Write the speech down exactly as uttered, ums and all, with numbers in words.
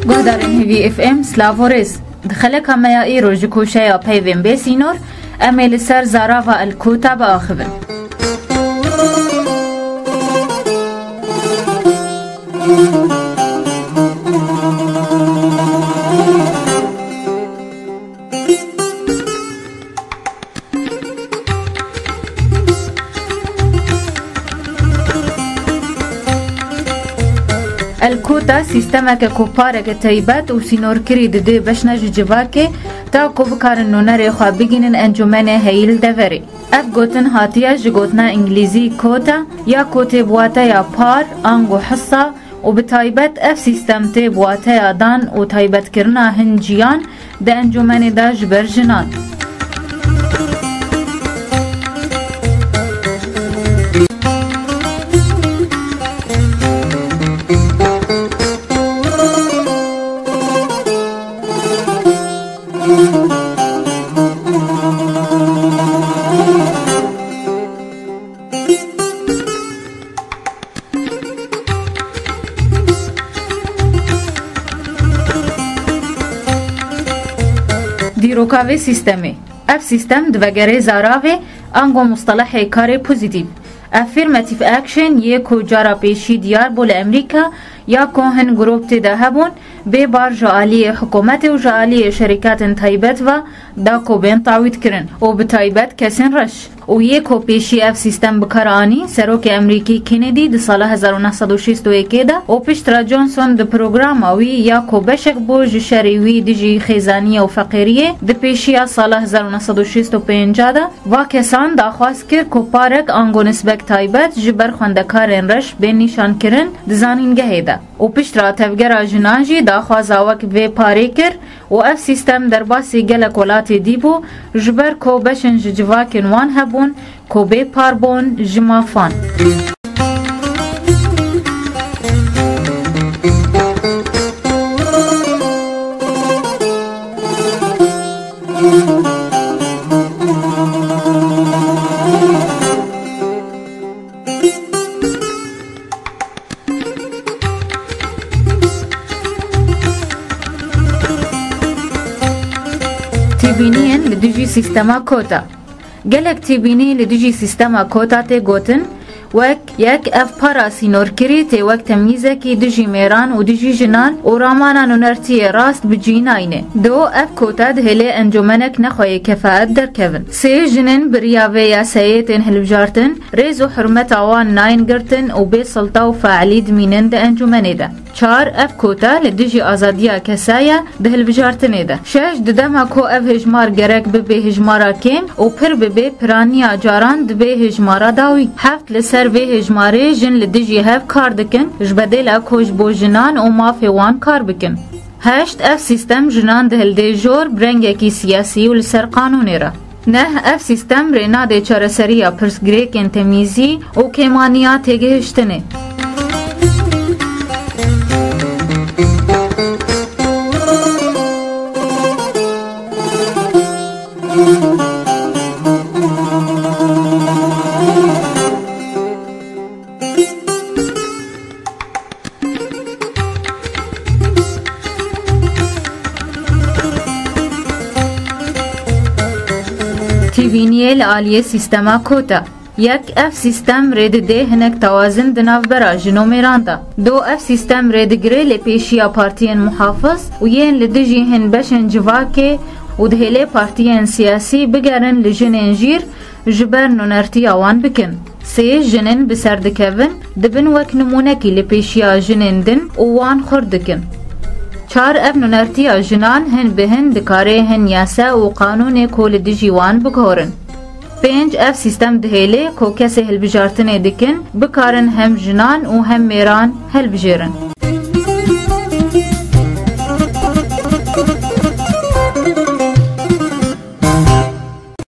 Guhdarên Hêvî F M, silav û rêz. Di xeleka me ya îro ji koşeya peyvên bê sînor, em ê li ser zarava El Kota biaxivin. El Kota sîstemeke ku pareke taybet û sînorkirî dide beşna ji civakê, ta ku bikarin nûnerê xwe bigînin encûmenê heyî li deverê. Ev gotin hatiye ji gotina îngilîzî quota ya ku tê bi wateya par, ango hisa, û bi taybet ev sîstem tê bi wateya dan û taybetkirina hin ciyan di encûmenê de ji ber jinan. Dîroka vê sîstemê. Ev sîstem di vegerê zaravê ango mustelehê karê pozîtîf, affirmative action, yê ku cara pêşî diyar bû li Amerîka, ya ku hin grûp tê de hebûn, bê bar ji aliyê hikûmetê û ji aliyê şerîkatên taybet ve da ku bên tawît kirin û bi taybet kesên reş. Û yê ku pêşî ev sîstem bi kar anî, serokê Amerîkî Kennedy di sala hezar û neh sed û şêst û yekê de û piştre Johnson di programa wî ya ku beşek bû ji şerê wî dijî xêzaniyê û feqîriyê di pêşiya sala hezar û neh sed û şêst û pênc de, va kesan daxwaz kir ku parek ango nisbek taybet ji ber xwendekarên reş bên nîşankirin di zanîngehê de. Û piştre tevgera jinan jî daxwaza wek vê parê kir û ev sîstem derbasî gelek welatê dî bû, ji ber ku beşên ji civakên wan hebûn ku bê par bûn ji mafan. Têbîniyên li dijî sîstema kota. Gelek têbînî li dijî sîstema kota tê gotin, wek yek ev para sînorkirî tê wek temyîzekî dijî mêran û dijî jinan û ramana nûnertiyê rast bi cî nayne. Do ev kota dihêlê encûmenek nexweyê kefaet derkevin. Sê, jinên bi riya vê yasayê tên hilbijartin, rêz û hurmeta wan nayên girtin û bê silta û fealî dimînin di encûmenê de. Çar, ev kota li dijî azadiya kesa ye di hilbijartinê de. Şeş, di dema ku ev hejmar gerek bibe hejmara kêm û pir bibe, piraniya caran dibe hejmara dawî. Heft, li ser vê hejmarê jin li dijî hev kar dikin, ji bedêla ku ji bo jinan û mafê wan kar bikin. Heşt, ev sîstem jinan dihilde jor bi rengekî siyasî û li ser qanûnê re. Neh, ev sîstem rê nade çareseriya pirsgirêkên temyîzî û kêmaniya têgihiştinê. Têbîniyê li aliyê sîstema kota. Yek, ev sîstem rê dide hinek tewazin di navbera jin û mêran de. Do, ev sîstem rê digire lê pêşiya partiyên muhafiz û yên li dijî hin beşên civakê û dihêlê partiyên siyasî bigerin li jinên jîr ji ber nûnertiya wan bikin. Sê, jinên bi ser dikevin, dibin wek nimûnekî li pêşiya jinên din û wan xurt dikin. Çar, ev nûnertiya jinan hin bi hin dikare hin yasa û qanûnê ku li dijî wan biguhorin. Pênc, ev sîstem dihêlê ku kesê hilbijartinê dikin, bikarin hem jinan û hem mêran hilbijêrin.